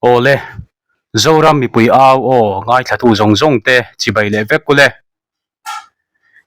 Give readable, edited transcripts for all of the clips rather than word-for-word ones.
Awle, Zoram mipui au aw ngaithlatu zawng zawng te chibai leh vek ule.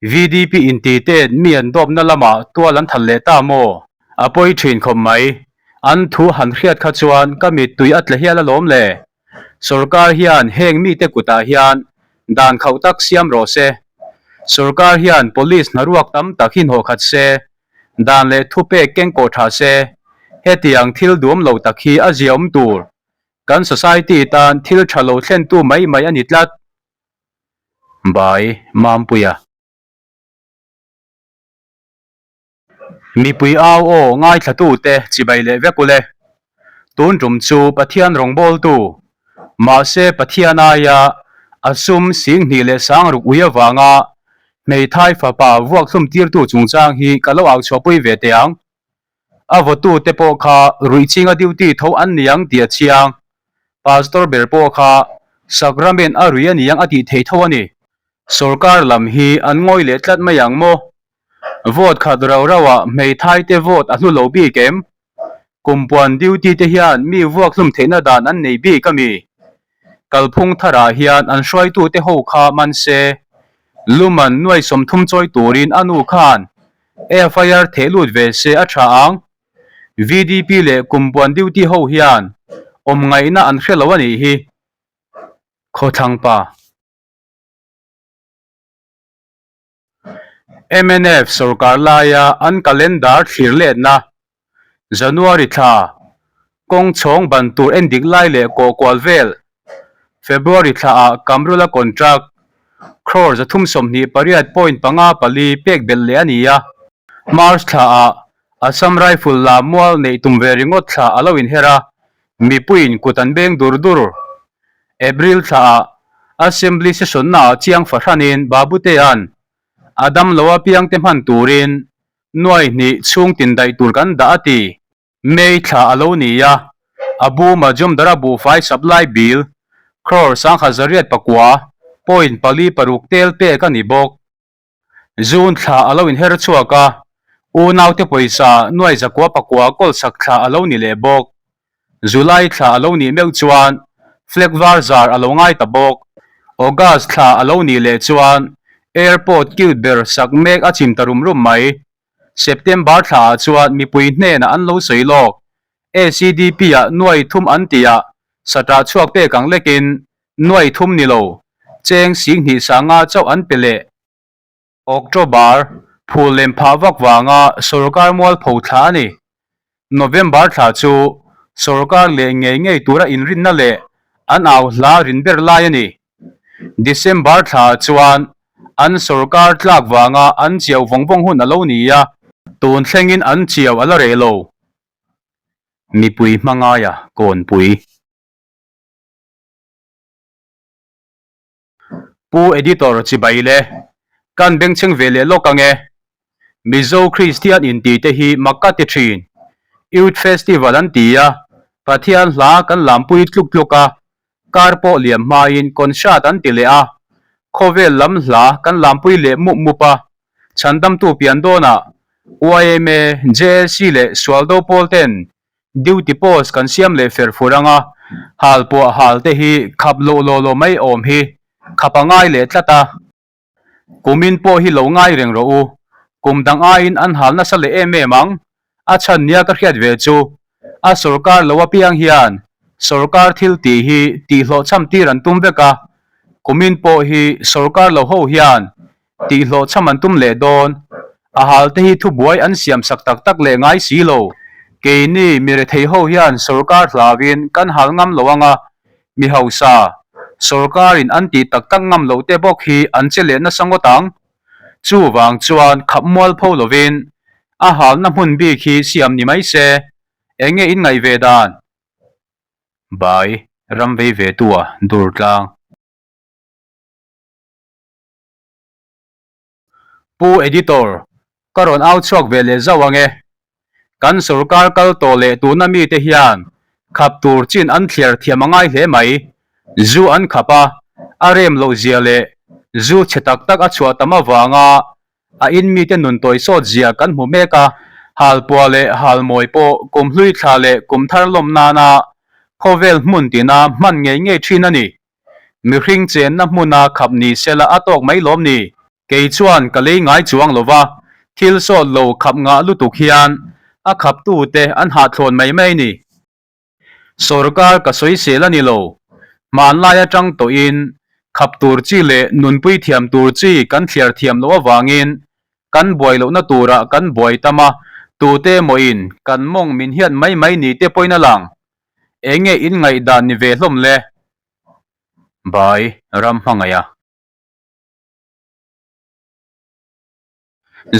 VDP inti ten mi an dawpna lamah tual an that leh ta maw? A pawi thin khawp mai. An thu han hriat kha chuan ka mittui a tla hial alawm le. Sorkar hian heng mite kutah hian dan khauh tak siam rawh se. Sorkar hian police hnaruak tam tak hi hnawh khat se, dan leh thupek keng kawh tha se, hetiang thil duam lo tak hi a ziaawm tur. Kan society tan thil tha lo thlentu mai mai a ni tlat. By Mampuia. Mipui au aw ngaithlatute chibai leh vek ule. Tun tum chu Pathian rawngbawltu, mahse Pathian aia a sum singhnih leh sangruk ui avanga hmeithai fapa vuak hlum tirtu chungchang hi ka lo au chhuahpui ve teh ang. A vawtute pawh kha ruihchinga duty tho an niang tih a chiang. Pastor ber pawh kha Sacrament a rui a niang a tih thei tho a ni. Sorkar lam hi an ngawi leh tlat mai ang maw? Vote khat rau rau ah hmeithai te vote a hlu lo bik em? Kumpuan duty te hian mi vuak hlum theihna dan an nei bik a mi? Kalphung tharah hian an hruaitute ho kha man se, Luman nuai 30 chawi turin a nu khan FIR theh lut ve se a tha ang. VDP leh Kumpuan duty ho hian awm ngaihna an hre lo a nih hi. Khawthlang pa. Mnf sorkar laia an calendar thlir letna January thla kawng chhawng ban tur en dik lai leh kawh kual vel February thlaah Kamrula contract crore 328.54 pek belh leh a ni a, March thlaah Assam Rifle la mual neih tum ve ringawt thla a lo inher a, mipuiin kut an beng dur dur. April thlaah Assembly session-naah chiang fahranin Babutea'n a dam lo apiangte hman turin nuai hnih chhung tin daih tur kan dah a ti. May thla a lo ni a, Abu Majumdar-a buhfai supply bill crore 1809.46 tel pek a ni bawk. June thla a lo inher chhuak a, unaute pawisa nuai zakua pakua kawl sak thla a lo ni leh bawk. July thla a lo nih meuh chuan flag var zar a lo ngai ta bawk. August thla a lo nih leh chuan airport cute ber sak mek a chim ta rum rum mai. September thla ah chuan mipui hnenah an lo sawi lawk. ACDP ah nuai thum an tih ah satah chhuak pek ang lekin nuai thum ni lo, cheng 20 sanga chauh an pe leh. October, phul lem phah vak vanga sorkar mualpho thla a ni. November thla chu sorkar leh ngei ngei tura inrinna leh an au hla rin ber lai a ni. December thla chuan an sorkar tlak vanga an chiau vawng vawng hun a lo ni a, tun thlengin an chiau a la reh lo. Mipui hmangaia kawnpui. Pu Editor chibai le, kan bengchheng ve leh lawk ange. Mizo Kristian inti te hi mak ka ti thin. Youth Festival an ti a, Pathian hla kan lampui tluk tluk a, kar pawh liam hmain concert an ti leh a, khawvel lam hla kan lampui leh mup mup a, chhandamtu pian dawnah yma, JAC leh Sualdo pawl ten Duty post kan siam leh fer fur anga, hal pawh hal te hi khap loh law law mai awm hi khap a ngai leh tlat a. Kumin pawh hi lo ngai reng rawh u, kum dang aiin an hal nasa leh em em ang, a chhan nia ka hriat ve chu a sorkar lo apiang hian sorkar thil tih hi tihhlawhchham tir an tum vek a, kumin pawh hi sorkar lo ho hian Tihhlawhchham an tum leh dawn. A hal te hi thubuai an siam sak tak tak leh ngai si lo. Keini mi rethei ho hian sorkar hlauin kan hal ngam lo anga, mi hausa, sorkarin an tih tak tak ngam loh te bawk hi an che leh nasa ngawt ang. Chuvang chuan khap mual pho lovin a halna hmun bik hi siam ni mai se, enge in ngaih ve dan? Bai, ram vei ve tu a dur tlang. Pu Editor, ka rawn au chhuak ve leh zauh ang e. Kan sorkar kal tawh leh tuna mite hian khap tur chin an thliar thiam a ngai hle mai. Zu an khap a, a rem loh zia leh zu chhe tak tak a chhuah tam avanga a in mite nun tawi sawt zia kan hmu mek a. Halpuah leh halmawi pawh kum hlui thla leh kum thar lawm nana. Khawvel hmun tina hman ngei ngei thin a ni. Mihring chenna hmuna khap ni sela a tawk mai lawm ni? Kei chuan ka lei ngai chuang lo va, thil sawt lo khap ngah lutuk hian a khaptute an hahthlawn mai mai ni. Sorkar ka sawisel a ni lo. Hmanlai atang tawhin khap tur chi leh nunpui thiam tur chi kan thliar thiam loh avangin kan buai lohna turah kan buai tam a, tute mawhin kan mawng min hiat mai mai ni te pawhin a lang. Eng nge in ngaihdan ni ve hlawm le? Bai ram hmangaih a.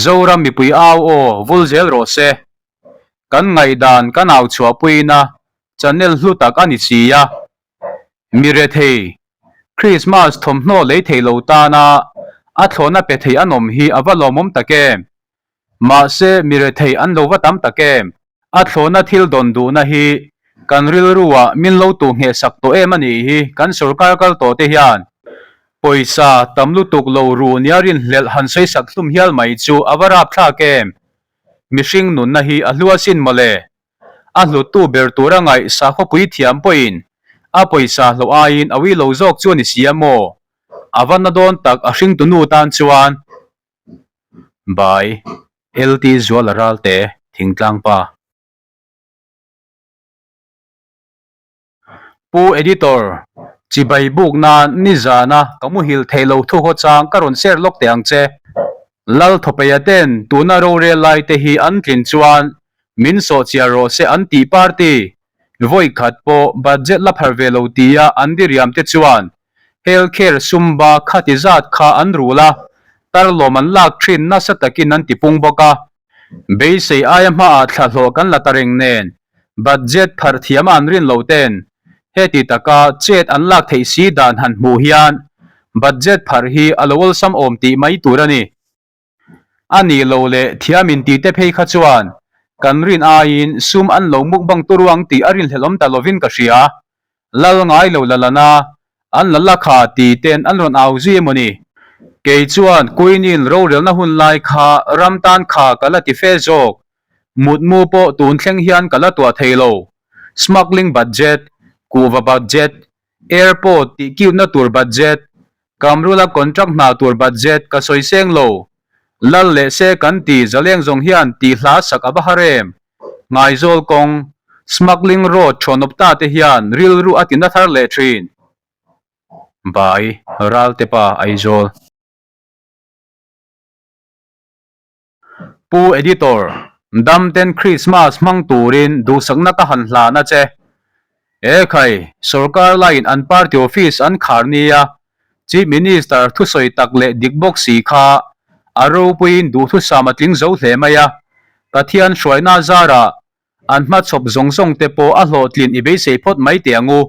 Zoram mipui au aw vul zel rawh se. Kan ngaihdan kan au chhuahpuina channel hlu tak a ni si a. Mi rethei, Christmas thawmhnaw lei thei lo tana a thlawhna pe thei an awm hi a va lawmawm tak em? Mahse mi rethei an lo va tam tak em? A thlawhna thil dawn duhna hi kan rilruah min lo tuh nghehsak tawh em a nih hi kan sorkar kal tawh te hian pawisa tam lutuk lo ru nia rinhlelh han sawisak hlum hial mai chu a va rapthlak em? Mihring nunna hi a hlu asin mawle. A hluttu ber tura ngaih sakhawpui thiam pawhin a pawisa hlauh aiin a ui lo zawk chu a ni si a maw? A va na dawn tak a hringtu nu tan chuan. By, LT Zuala Ralte, Thingtlang Pa. Pu Editor, Chibai buk nan nizana ka muhil theih lo thu haw chang ka rawn share lawk teh ang che. Lal Thawpeia ten tuna rorel lai te hi an tlin chuan min sawhchiar rawh se an tih party vawi khat pawh budget la phar ve lo tia an diriam te chuan health care sumba khati zat kha an rul a, tarlawm an lak thin nasa takin an tipung bawk a. Beisei aia hmaah thlahlawh kan la ta reng nen, budget pharh thiam a an rin lo ten heti taka chet an lak theih si dan han hmuh hian budget pharh hi a lo awlsam awm tih mai tur a ni. A nih lo leh thiam in tih te phei kha chuan kan rin aiin sum an lo mukbang tur ang tih a rinhlelh awm ta lovin ka hria. Lal ngai lo la lana an la la kha ti ten an rawn au zui emaw ni? Kei chuan Queen-in rorelna hun lai kha ram tan kha ka la ti fe zawk. Mutmu pawh tun thleng hian ka la tuah thei lo. Smuggling budget, kuhva budget, airport tih kiutna tur budget, Kamrula contract hna tur budget ka sawi seng lo. Lal leh se kan ti zaleng zawng hian tih hla sak a va har em? Ngaizawl kawng, smuggling road thawnawp ta te hian rilru a ti na thar leh thin. Bai, Raltepa, Aizawl. Pu Editor, Damten Krismas hmang turin duhsakna ka han hlan a che. E khai, sorkar laiin an party office an khar nia, Chief Minister thusawi tak leh dik bawk si kha a ropuiin duhthusam a tling zo hle mai a, Pathian hruaina zarah an hmachhawp zawng zawng te pawh a hlawhtlin i beisei phawt mai teh ang u.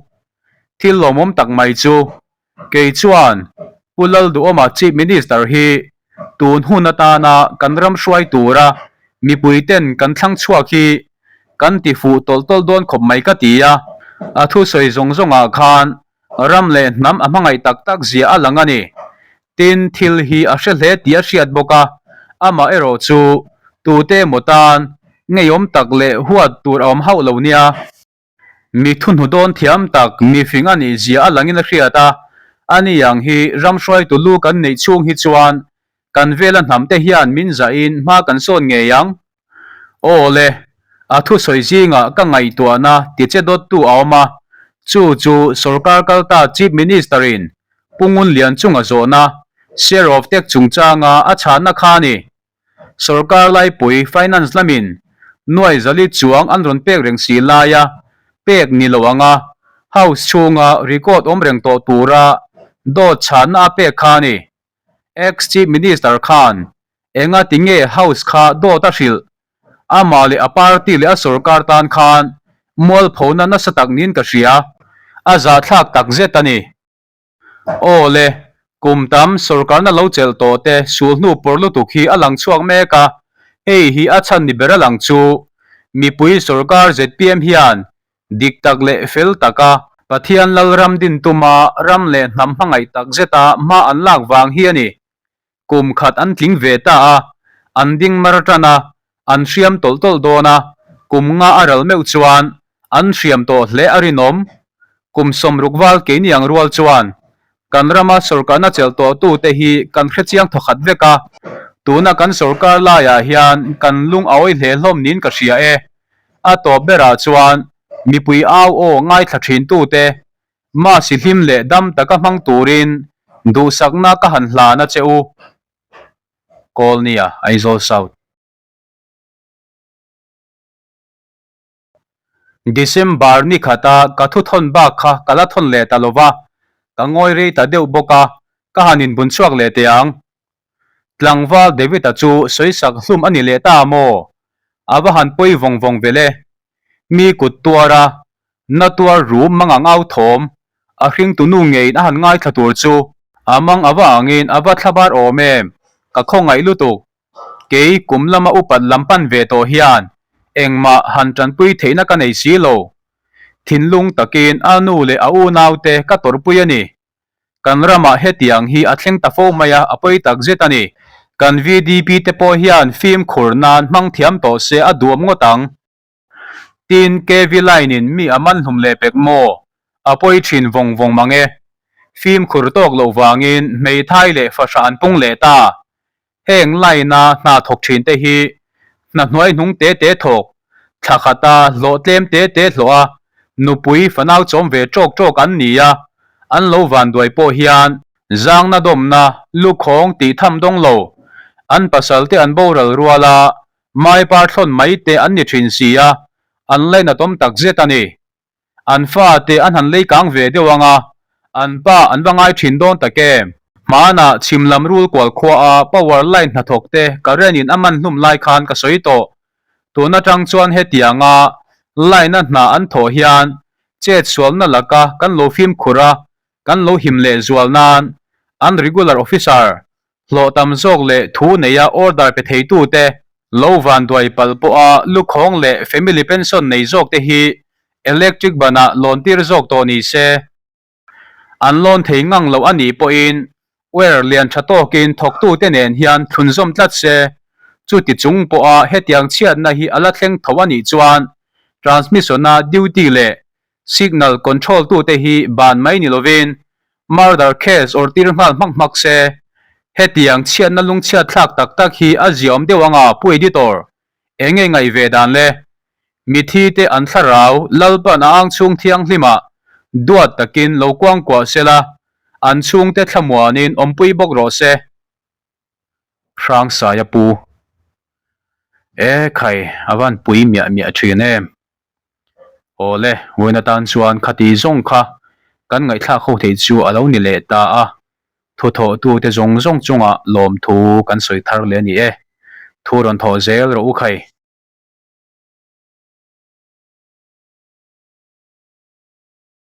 Thil lawmawm tak mai chu Kei chuan Pu Lalduhawma Chief Minister hi tun hun atana kan ram hruai tura mipui ten kan thlang chhuak hi kan ti fuh tawlh tawlh dawn khawp mai ka ti a, a thusawi zawng zawngah khan ram leh hnam a hmangaih tak tak zia a lang a ni. Tin, thil hi a hre hle tih a hriat bawk a, amah erawh chu tute emaw tan ngeiawm tak leh huat tur a awm hauh lo nia. Mi thuhnu dawn thiam tak mi fing a nih zia a langin a hriat a, ani ang hi ram hruaitu lu kan neih chhung hi chuan kan vela hnam te hian min zahin hma kan sawn ngei ang. Aw le, a thusawi zingah ka ngaihtuahna tiche dawttu a awm a, chu chu sorkar kalta Chief Minister-in Pu Ngunlian chunga zawhna, share of tax chungchanga a chhanna kha a ni. Sorkar laipui Finance lamin nuai zali chuang an rawn pek reng si laia pek ni lo anga House chhunga record awm reng tawh tura dawt chhanna a pek kha a ni. Ex-Chief Minister khan enga ti nge House kha dawt a hrilh? Amah leh a party leh a sorkar tan khan mualphona nasa tak niin ka hria. A zahthlak takzet a ni. Aw le, kum tam sorkarna lo chelh tawh te sulhnu pawr lutuk hi a lang chhuak mek a, hei hi a chhan ni ber a lang chu mipui sorkar zpm hian dik tak leh fel taka Pathian Lalram din tuma ram leh hnam hmangaih tak zeta hma an lak vang hi a ni. Kum khat an tling ve ta a, an ding mar tan a, an hriam tawlh tawlh dawn a, kum nga a ral meuh chuan An hriam tawh hle a rinawm. Kum 60 val keini ang rual chuan kan rama sorkarna chelh tawhtute hi kan hrechiang thawkhat vek a, tuna kan sorkar laiah hian kan lung a awi hle hlawm niin ka hria e. A tawp berah chuan mipui au aw ngaithla thintute Masi hlim leh dam taka hmang turin duhsakna ka han hlan a che u. Kawlnia, Aizawl South. December ni khata ka thu thawn bak kha ka la thawn leh ta lo va, ka ngawi rei ta deuh bawk a, ka han inbun chhuak leh teh ang. Tlangval David-a chu sawisak hlum a ni leh ta maw? A va han pawi vawng vawng vel e. Mi kut tuar a, na tuar rum mang ang au thawm, a hringtu nu ngeiin a han ngaithla tur chu a mang a va angin a va thlabar awm em, ka khawngaih lutuk. Kei kum lama upat lam pan ve tawh hian engmah han tanpui theihna ka nei si lo. Thinlung takin a nu leh a unaute ka tawrhpui a ni. Kan ramah hetiang hi a thleng ta fo mai a, a pawi tak zet a ni. Kan VDP te pawh hian fimkhur nan hmang thiam tawh se a duam ngawt ang. Tin, KV line in mi a man hlum leh pek maw? A pawi thin vawng vawng mang e. Fimkhur tawk loh vangin hmeithai leh fahrah an pung leh ta. Heng line a hna thawk thin te hi hna hnuai hnung te te thawk, thla khata hlawh tlem te te hlawh a, nupui fanau chawm ve tawk tawk an ni a, an lo vanduai pawh hian zangna dawmna lukhawng tih tham dawng lo, an pasal te an boral rual a, Mai par thlawn mai te an ni thin si a, an lainatawm tak zet a ni. An fa te an han lei kang ve deuh ang a, an pa an va ngai thin dawn tak em? Hmanah chhim lam rul kual khua a power line hnathawk te current in a man hlum lai khan ka sawi tawh. Tun atang chuan hetianga line a hna an thawh hian chet sualna laka kan lo fimkhur a, kan lo him leh zual nan an regular officer Hlawh tam zawk leh thu neia order pe theitute lo vanduai palh pawha lukhawng leh family pension nei zawkte hi electric banah lawn tir zawk tawh ni se. An lawn thei ngang loh a nih pawhin wire lian tha tawkin thawktute nen hian thlunzawm tlat se. Chuti chung pawha hetiang chhiatna hi a la thleng tho a nih chuan transmission-a duty leh Signal control tute hi ban mai ni lovin murder case awrh tir nghal hmak hmak se. Hetiang chhiatna lungchhiat thlak tak tak hi a ziaawm deuh anga Pu Editor, eng nge ngaih ve dan le? Mithi te an thlarau Lalpan a ang chhung thianghlimah duat takin lo kuangkuah sela, an chhungte thlamuanin awmpui bawk rawh se. Hrangsaia pu. E khai, a van pui miah miah thin em. Awle, vawiin atan chuan khati zawng kha kan ngaihthlak ho theih chu a lo ni leh ta a, thuthawhtute zawng zawng chungah lawmthu kan sawi thar leh a ni e. Thu rawn thawh zel rawh u khai.